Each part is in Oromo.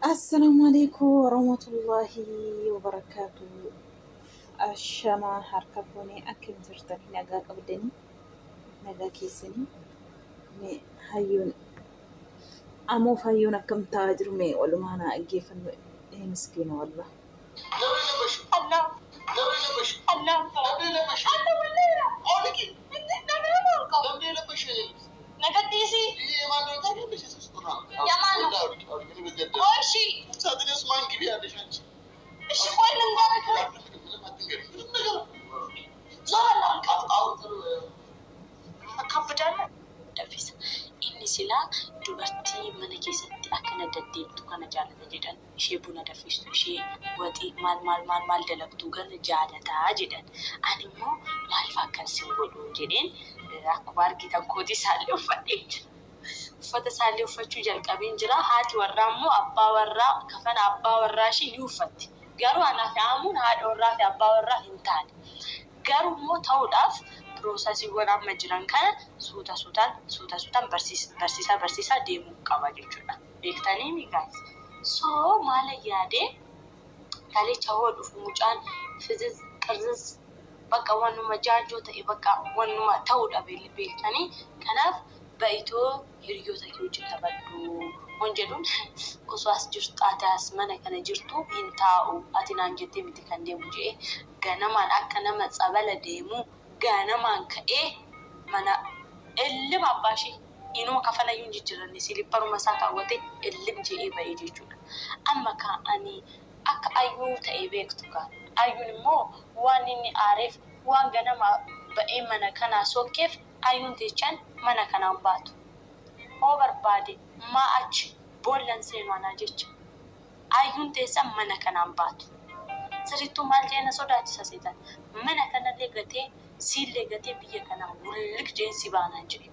Assalaamu alaikum warahmatullahi wabarakaatu. Ashamaa harka fuunee akkam jirtanii nagaa qabdanii nagaa keessanii mee hayyuun amoo fayyuun akkam ta'aa jiru mee walumaa naa dhaggeeffannu ee miskiina wallah. Danfisa. Inni silaa dubartii mana keessatti akkana deddeemtu kana jaalata jedhan. Ishee buna danfistu, ishee waxii maal maal maal maal dalagdu kana jaalata jedhan. Ani immoo maaliif akkan sin godhu jedheen akkuma argitan kootii isaallee uffadhee jira. Uffata isaallee uffachuu jalqabeen jira. Haati warraa immoo abbaa warraa kafana abbaa warraa ishee ni uffatti. Garuu anaa fi Aamuun haadha warraa fi abbaa warraa hin taane. Garuu immoo ta'uudhaaf piroosasiiwwan amma jiran kana suuta suutaan suuta suutaan barsiisaa barsiisaa deemuu qaba jechuudha. Beektanii mi guys? So maala yaadee kalecha hoo dhufu mucaan fiziz qirziz bakka wanuma jaanjoo ta'e bakka wanuma ta'uudha beektanii. Kanaaf ba'itoo hiriyoota kee wajjin taphadhu wan jedhuun osoo as jirtu ati as mana kana jirtu hin taa'u ati naan jettee miti kan deemu jedhee ganamaan akka nama tsabala deemu ganamaan ka'ee mana ellima abbaa ishee inuma kafanayyuu hin jijjiiranne silipparuma isaa kaawwatee ellim jedhee ba'ee jechuudha. Amma kaa'anii akka ayyuu ta'e beektu kaa. Ayyuun immoo waan inni aareef waan ganama ba'ee mana kanaa sokkeef ayyuun teechan mana kanaan baatu. Hoo barbaade maa achi boollan seenu anaa jecha. Ayyuun teessan mana kanaan baatu. Sirrittuu maal jee na sodaachisa seetan. Mana kanallee gatee siillee gatee biyya kanaa wullik jeen si baanaan jedhe.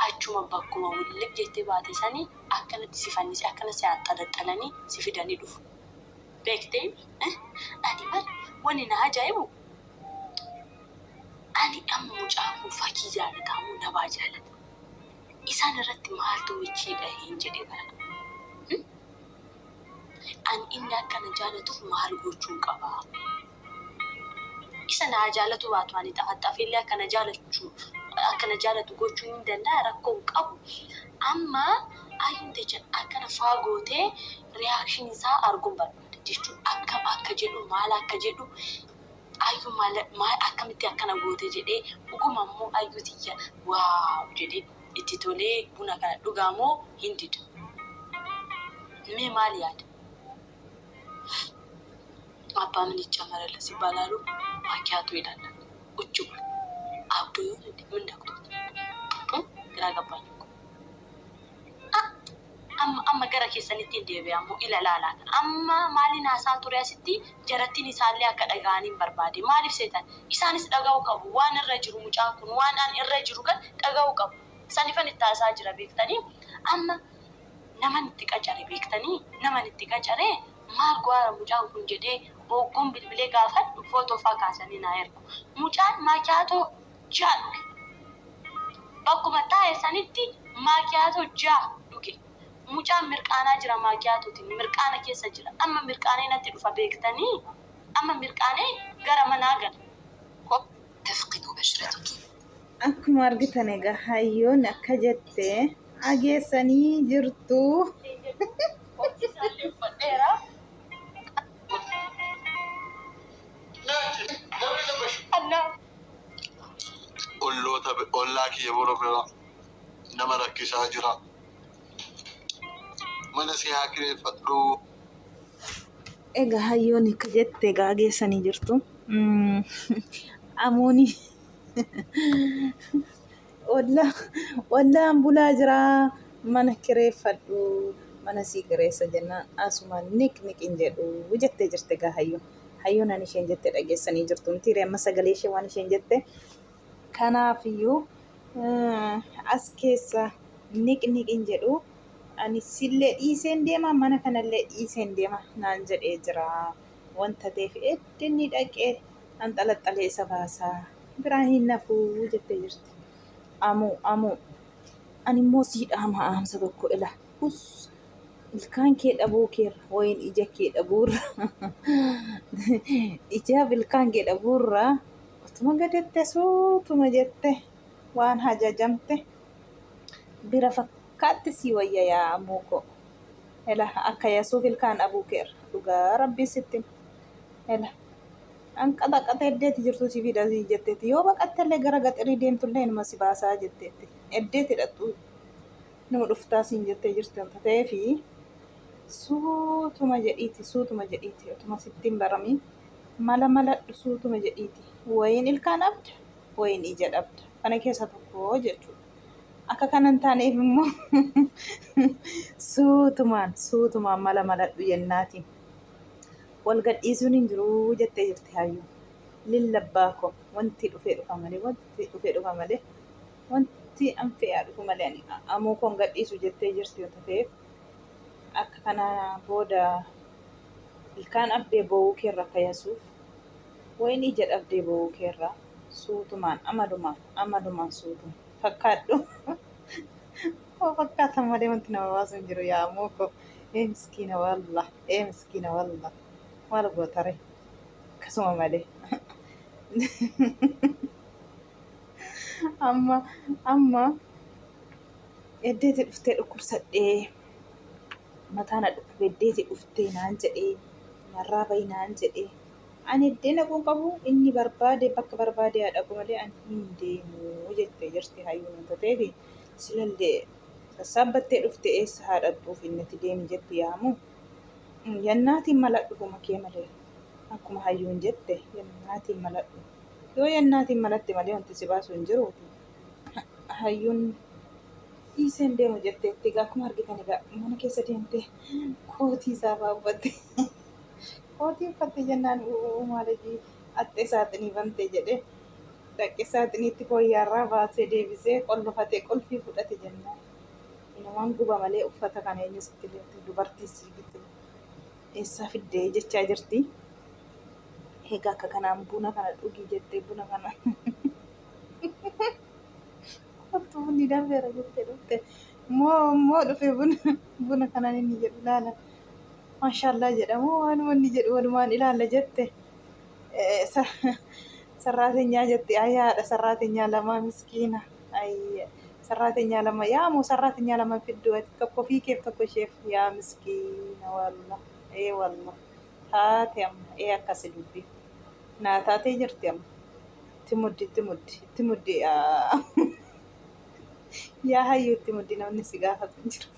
Achuma bakkuma wullik jettee baate sanii akkanatti si fannise akkana si anxalaxalanii si fidanii dhufu. Beektee ani bar wanni na ajaa'ibu ani amma mucaan kun fakii jaalataa moo nabaa jaalata? Isaan irratti maaltu michii dhaheen jedhe bara. Ani inni akka na jaalatuuf maal gochuun qaba? Isa na jaalatu baatu ani xafaxxafeellee akka na jaalachuu akka na jaalatu gochuu hin danda'a rakkoo hin qabu. Amma ayyuun teechan akkana faa gootee reaction isaa arguun barbaada jechuun akkam akka jedhu maal akka jedhu ayyuu maal maal akkamitti akkana goote jedhee dhuguma immoo ayyuu tiyya wow jedhee itti tolee buna kana dhugaa moo hin dida? Mee maal yaada? Abbaa ምን ይጨመርልህ ሲባል አሉ ማኪያቶ ይላል። ቁጭ ብሎ አብዶ ይሆን እንዴ? ምን ነክቶት? ግራ ገባኝ እኮ። Amma amma gara keessanitti hin deebi'amu ilalaala. Amma maaliin haasaa ture asitti jarattiin isaallee akka dhaga'anii hin barbaade. Maaliif seetan? Isaanis dhaga'uu qabu. Waan irra jiru mucaan kun waan an irra jiru kan dhaga'uu qabu. Sanifan itti haasaa jira beektanii. Amma naman itti qacare beektanii naman itti qacare maal go'aara mucaan kun jedhee ogguun bilbilee gaafadhu footoo faa kaasanii naa ergu. Mucaan maakiyaatoo ja'a dhuge. Bakkuma taa'e sanitti maakiyaatoo ja'a dhuge. Mucaan mirqaanaa jira maakiyaatootiin mirqaana keessa jira. Amma mirqaanee natti dhufa beektanii amma mirqaanee gara manaa gala. تفقد بشرتك Akkuma argitan egaa hayyoon akka jette dhageessanii jirtu. Kootii isaallee uffadheera. Olloota ollaa kiyya bora bira nama rakkisaa jira. Mana si haa kireeffadhu. Egaa hayyoon akka jette egaa dhageessanii jirtu. Amooni ollaa ollaan bulaa jira mana kireeffadhu mana sii kireessa jennaan asuma niq niq hin jedhu jettee jirti egaa hayyoon. Hayyoon ani isheen jette dhageessanii jirtu miti amma sagalee ishee waan isheen jette. Kanaafiyyuu as keessa niq niq hin jedhu ani sillee dhiiseen deema mana kanallee dhiiseen deema naan jedhee jira. Wanta ta'eef edda dhaqee anxalaxalee isa baasaa biraa hin nafuu jettee jirti. Amuu amuu ani immoo sii dhaama dhaamsa tokko ila us Ilkaan kee dhabuu keerra wayin ija kee dhabuurra ijaaf ilkaan kee dhabuurra utuma gadette suutuma jette waan hajajamte bira fakkaatti sii wayya yaa amuu koo. Ela akka yasuuf ilkaan dhabuu keerra dhugaa rabbii sitti ela. Anqaxaqaxe eddeeti jirtu si fida siin jetteetti yoo baqattellee gara gaxarii deemtullee inuma si baasaa jetteetti eddeeti dhaqxu numa dhuftaa siin jettee jirti wanta ta'eefi suutuma jedhiiti suutuma jedhiiti otuma sitti hin baramiin mala maladhu suutuma jedhiiti wayiin ilkaan dhabda wayiin ija dhabda kana keessa tokko jechuudha. Akka kana hin taaneef immoo suutumaan suutumaan mala maladhu jennaatiin. Wal gadhiisuun hin jiru jettee jirti hayyuun. Lilla abbaa koo wanti dhufee dhufa malee wanti dhufee dhufa malee wanti an fe'aa dhufu malee ani amuu koon gadhiisu jettee jirti wanta ta'eef akka kana booda ilkaan dhabdee boo'uu keerra akka yasuuf wayin ija dhabdee boo'uu keerra suutumaan amalumaan amalumaan suutuma fakkaadhu. Koo fakkaatan malee wanti nama baasu hin jiru yaa ammoo koo. Ee miskiina wallah ee miskiina wallah maal gootare akkasuma malee. Amma amma eddeeti dhuftee dhukkubsadhee mataa na dhukkube eddeeti dhuftee naan jedhee narraa bahi naan jedhee ani eddee dhaquu qabu inni barbaade bakka barbaade haa dhaqu malee ani hin deemu jettee jirti hayyuun wanta ta'eef silallee sassaabbattee dhufte eessa haa dhaqxuuf inni itti deemi jettu yaamu yannaatiin maladhu homa kee malee akkuma hayyuun jette yannaatiin maladhu yoo yannaatiin malatte malee wanti si baasu hin jiru hayyuun dhiiseen deemu jetteetti egaa akkuma argitan egaa mana keessa deemte kootii isaa fa'aa uffatte kootii uffatte jennaan maalajii axxee saaxinii bante jedhe dhaqe saaxiniitti fooyyaarraa baasee deebisee qollofatee qulfii fudhate jennaan inumaan guba malee uffata kana eenyu sitti leette dubartii sii bitte eessaa fiddee jechaa jirti. Egaa akka kanaan buna kana dhugii jettee buna kana kottu bunni danfeera jettee dhufte moo moo dhufe buna buna kanaan inni jedhu ilaala. Maashaallaa jedhamu waanuma inni jedhu walumaan ilaalla jette. Sarraatenyaa jette ayyaadha sarraatenyaa lama miskiina sarraatenyaa lama yaa moo sarraatenyaa lama fidduu ati tokko ofii keef tokko isheef yaa miskiina wallah ee wallah taate amma ee akkasi dubbi naa taatee jirti amma itti muddi itti muddi itti muddi yaa hayyuu itti muddi namni si gaafatu hin jiru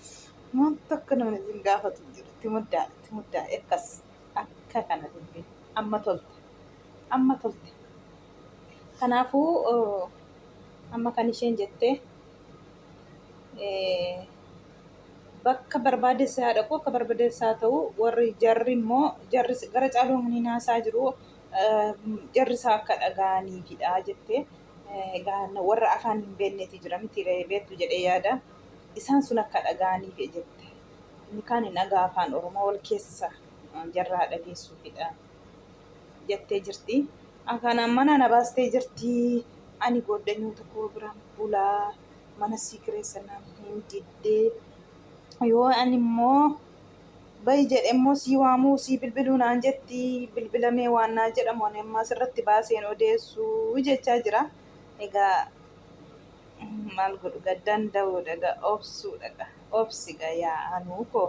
waan tokko namni si gaafatu hin jiru itti muddaa itti muddaa akkas akka kana dubbi amma tolte amma tolte kanaafuu amma kan isheen jette bakka barbaadessa haa dhaqu akka barbaadessa haa ta'u warri jarri immoo jarri gara caaluun ni naasaa jiru jarri isaa akka dhaga'aniifidha jette warra afaan hin beekneeti jira miti beektu jedhee yaada isaan sun akka dhaga'aniif jette inni kaan hin dhagaa afaan oromoo wal keessa jarraa dhageessuufidha jettee jirti. Kanaan mana na baastee jirti. Ani gooddanyoota koo biraan bulaa mana sii kireessa naan hin diddee. Yoo ani immoo bahi jedhe immoo sii waamuu sii bilbiluu naan jetti bilbilamee waan naa jedhamu ani ammaa sirratti baaseen odeessuu jechaa jira. Egaa maal godhu gaa danda'uudha gaa obsuudha gaa obsi gaa yaa anuu koo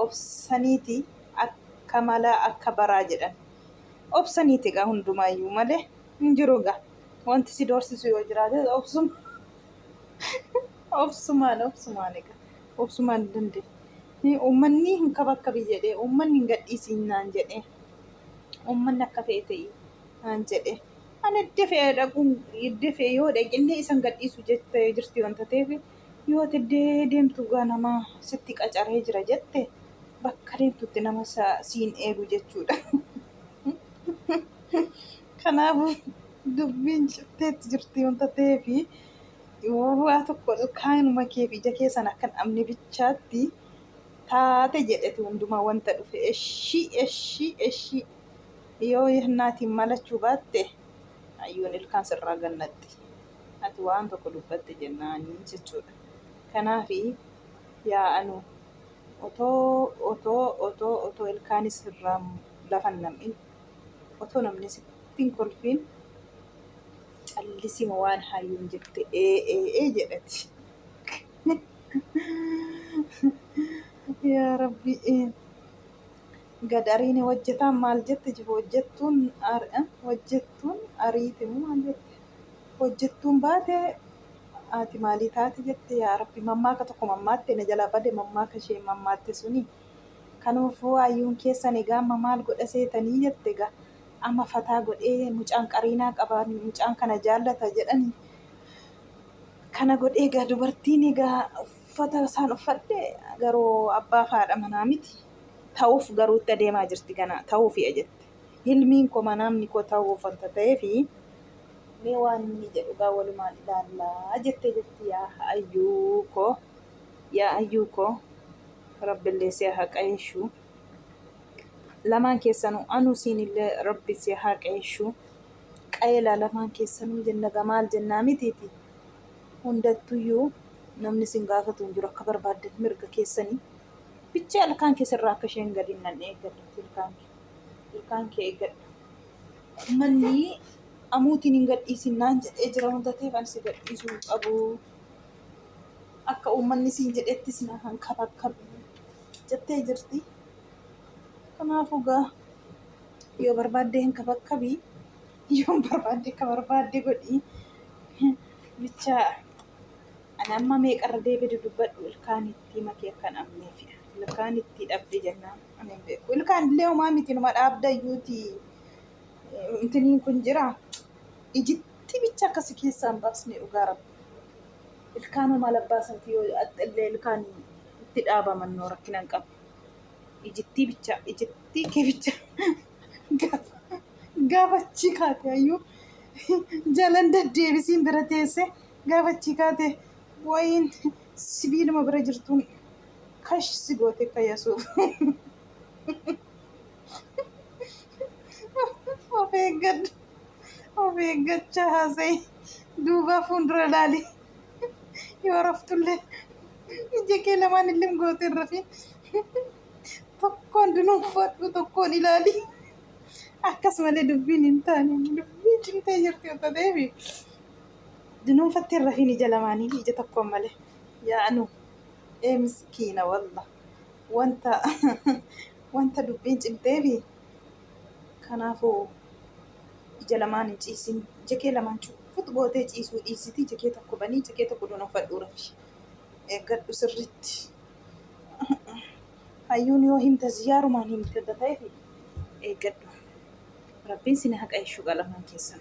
obsaniiti akka malaa akka baraa jedhan. Obsaniiti egaa hundumaayyuu malee hin jiru egaa. Wanti si doorsisu yoo jiraate obsuma. Obsumaan obsumaan egaa obsumaan hin dandeenya. Uummanni hin kabakkabi jedhee uummanni hin gadhiisiin naan jedhee uummanni akka fe'e ta'ii naan jedhee. Ani iddoo fe'e dhaquun iddoo fe'e yoo dhaqillee isan gadhiisu jettee jirti wanta ta'eef yoo ati iddoo deemtu gaa nama sitti qacaree jira jette bakka deemtutti nama siin eegu jechuudha. Kanaafuu dubbiin citteetti jirti wanta ta'eef waa tokko kaanuma kee fi ija keessan akka hin dhabne bichaatti taate jedheti hundumaa wanta dhufe eshii eshii eshii yoo yennaatiin malachuu baatte hayyuun ilkaan sirraa gannatti ati waan tokko dubbatte jennaanii jechuudha. Kanaafi yaa anu Otoo otoo otoo otoo ilkaanis irraa lafa hin nam'in otoo namni sitti hin kolfiin callisima waan hayyuun jette ee ee ee jedhati. Yaa Rabbi gad ariini hojjetaan maal jette jiru hojjettuun hojjettuun ariite moo maal jette hojjettuun baate haati maalii taate jette yaa Rabbi mammaaka tokko mammaatte na jalaa bade mammaaka isheen mammaatte suni kanaafuu hayyuun keessan egaa amma maal godha seetanii jette egaa amma fataa godhee mucaan qariinaa qaba mucaan kana jaallata jedhani kana godhee egaa dubartiin egaa uffata isaan uffadhe garuu abbaa fi haadha manaa miti ta'uuf garuu itti adeemaa jirti ganaa ta'uufi'a jette hilmiin koo manaamni koo ta'uuf wanta ta'eefi mee waan inni jedhu gaa walumaan ilaallaa jettee jirti yaa ayyuu koo yaa ayyuu koo rabbillee si haa qajeelchu lamaan keessanuu anuu siinillee rabbi si haa qajeelchu qajeelaa lamaan keessanuu jenna gaa maal jennaa mitiiti hundattuyyuu namni sin gaafatu hin jiru akka barbaaddan mirga keessanii bicha ilkaan kee sirraa akka isheen gadi hin nanne eeggadhu ilkaan kee eeggadhu manni amuutiin hin gadhiisin naan jedhee jira wanta ta'eef ani si gadhiisuu hin qabu akka uummanni siin jedhettis na hankabakkabu jettee jirti. Kanaafuu gaa yoo barbaadde hin kabakkabi yoo hin barbaadde akka barbaadde godhi bicha ani amma meeqarra deebi'ee dubbadhu ilkaan itti makee akka hin amneefi ilkaan itti dhabde jennaan ani hin beeku ilkaan illee homaa miti numa dhaabda iyyuuti intiniin kun jira ijitti bicha akkasi keessaa hin baasne dhugaa rabbi ilkaan homaa labbaasanti yoo illee ilkaan itti dhaabaman noo rakkina hin qabu ijittii bicha ijittii kee bicha gaafa gaafa achii kaate ayyuu jalan deddeebisiin bira teesse gaafa achii kaate wayiin sibiiluma bira jirtuun kash si goote akka yasuuf of eeggadhu of eeggachaa haasa'i duubaa fuuldura laali yoo raftullee ija kee lamaan illee gootee hin rafin tokkoon dunuunfadhu tokkoon ilaali akkas malee dubbiin hin taane dubbiin cimtee jirti wanta ta'eef dunuunfattee hin rafin ija lamaanii ija tokkoon malee yaa anu ee miskiina walla wanta wanta dubbiin cimteefi kanaafuu ija lamaan hin ciisin ija kee lamaan cuffut gootee ciisuu dhiisiti ija kee tokko banii ija kee tokko dunuunfadhuu rafi eeggadhu sirritti hayyuun yoo himte ziyaarumaan himte adda ta'eef eeggadhu rabbiin sin haqa ishuu qalamaan keessan.